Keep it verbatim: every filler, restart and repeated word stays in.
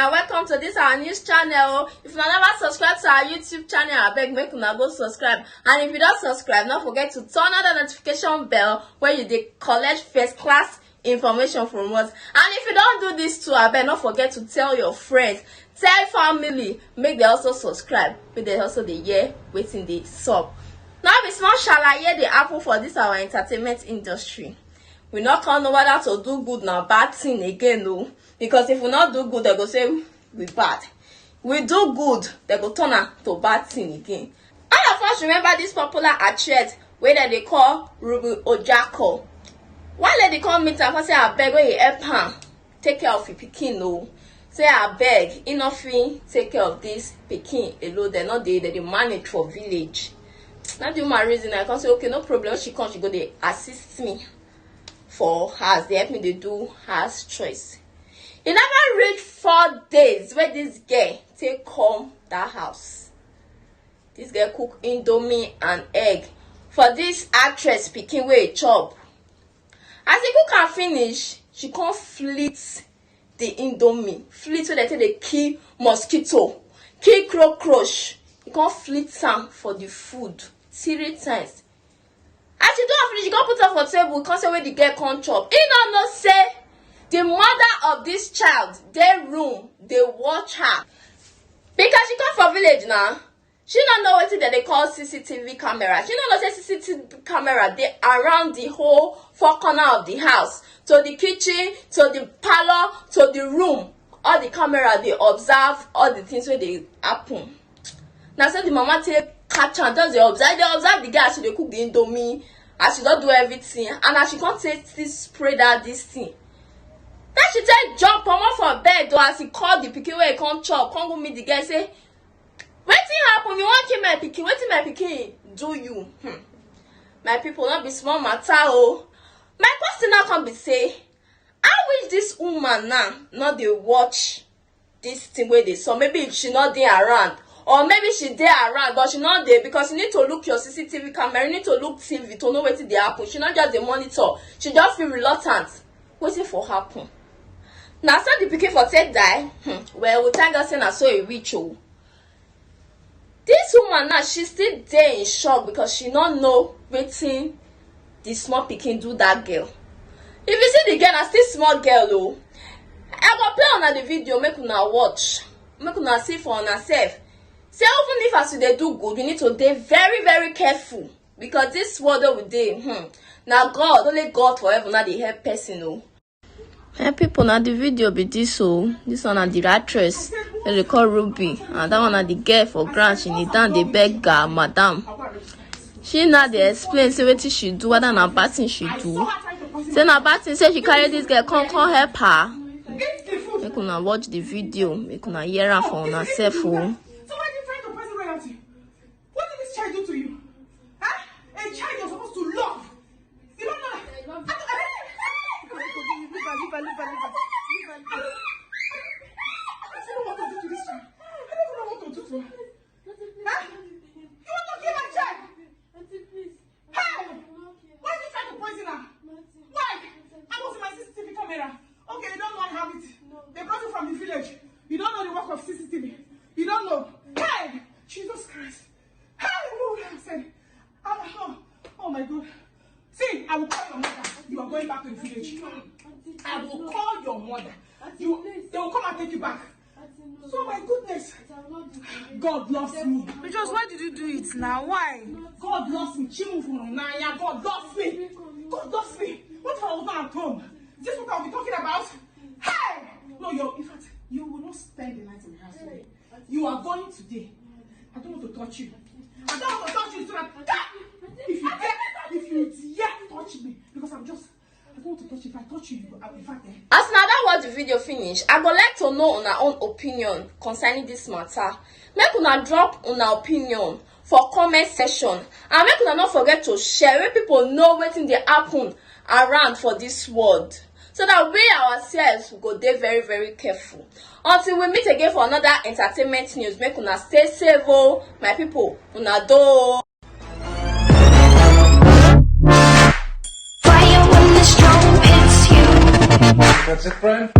And welcome to this our news channel. If you never subscribe to our YouTube channel, I beg make una go subscribe. And if you don't subscribe, don't forget to turn on the notification bell where you dey collect first class information from us. And if you don't do this too, I beg don't forget to tell your friends, tell family, make they also subscribe, make they also dey hear wetin dey sup. Now be small shalaye dey happen for this our entertainment industry. We not come know whether to do good na bad thing again o. Because if we not do good, they go say we bad. We do good, they go turn am to bad thing again. All of us remember this popular actress wey dem dey call Ruby Ojako. One lady come meet am, come say abeg wey he help am take care of him pikin o. Say abeg, he no fit take care of this pikin alone. They no dey, they dey manage for village. Na the woman reason, I come say okay, no problem. She come, she go dey assist me for house, dey help me dey do house chores. E never reach four days wey this girl take come that house. This girl cook indomie and egg for this actress pikin wey e chop. As e cook am finish, she come flit the indomie, flit wey dem take dey kill mosquito, kill cockroach. E come flit am for the food three times. As she do am finish, she come put am for table, come say wey the girl come chop. He no know say the mother of this child dey room dey watch her. Because she come for village now, she no know wetin dem dey call C C T V camera. She no know say C C T V camera dey around the whole four corner of the house, to the kitchen, to the parlor, to the room. All the camera dey observe all the things wey dey happen. Na so the mama take catch am, just dey observe, dey observe the girl as she dey cook the indomie, as she don do everything, and as she come take still spray that this thing. Then she take jump comot for bed o, as he call the pikin wey he come chop, come go meet the girl say, "Wetin happen? You wan kill my pikin? Wetin my pikin do you?" Hmm. My people, no be small matter o. My question now come be say, I wish this woman now no dey watch this thing wey dey sup. Maybe she no dey around, or maybe she dey around but she no dey, because you need to look your C C T V camera, you need to look T V to know wetin dey happen. She no just dey monitor, she just feel reluctant. Wetin for happen? Na so the pikin for take die? Hmm. Well, we thank God say na so e reach o. This woman now, she still dey in shock because she no know wetin the small pikin do that girl. If you see the girl, na still small girl o. I go play una the video, make una watch, make una see for una sef. Say even if as you dey do good, you need to dey very, very careful, because this world wey we dey, hmm, na God, only God for heaven na dey help person o. My people, na the video be this o. This one na the actress wey dey call Ruby, and that one na the girl for ground. She kneel down dey beg her madam. She now dey explain say wetin she do, whether na bad thing she do. Say na bad thing, say she carry this girl come, come help her. Make una watch the video, make una hear am for una sef o. So why are you trying to poison royalty? What did this child do to you? Huh? A child you're supposed to love. You don't know. I love you. I don't, I don't, I don't, leave her, leave her, leave her, leave her. Leave her, leave her. I don't even know what to do to this child. I don't even know what to do to her. Huh? You want to kill my child? Auntie, please. Hey! Why are you trying to poison her? Why? I was in my C C T V camera. Okay, you don't know I have it. They brought you from the village. You don't know the work of C C T V. You don't know. Hey! Jesus Christ. Hey! What would I have said? Ah, oh, oh my God. See, I will call your mother. You are going back to the village. I will call your mother. You, they will come and take you back. So my goodness, God loves me. Because why did you do it now? Why? God loves me. Chimufunanya, God loves me. God loves me. What if I was not at home? Is this what I'll be talking about? Hey! No, you, in fact, you will not spend the night in the house today. You are going today. I don't want to touch you. I don't want to touch you so that if you dare, if you dare touch me, because I'm just, I don't want to touch you. If I touch you, you go, in fact, eh? As una don watch the video finish, I go like to know una own opinion concerning this matter. Make una drop una opinion for comment section, and make una no forget to share, make people know wetin dey happen around for this world, so that we ourselves go dey very, very careful. Until we meet again for another entertainment news, make una stay safe o, my people. Una do. Fire when the storm hits you. That's it, friend.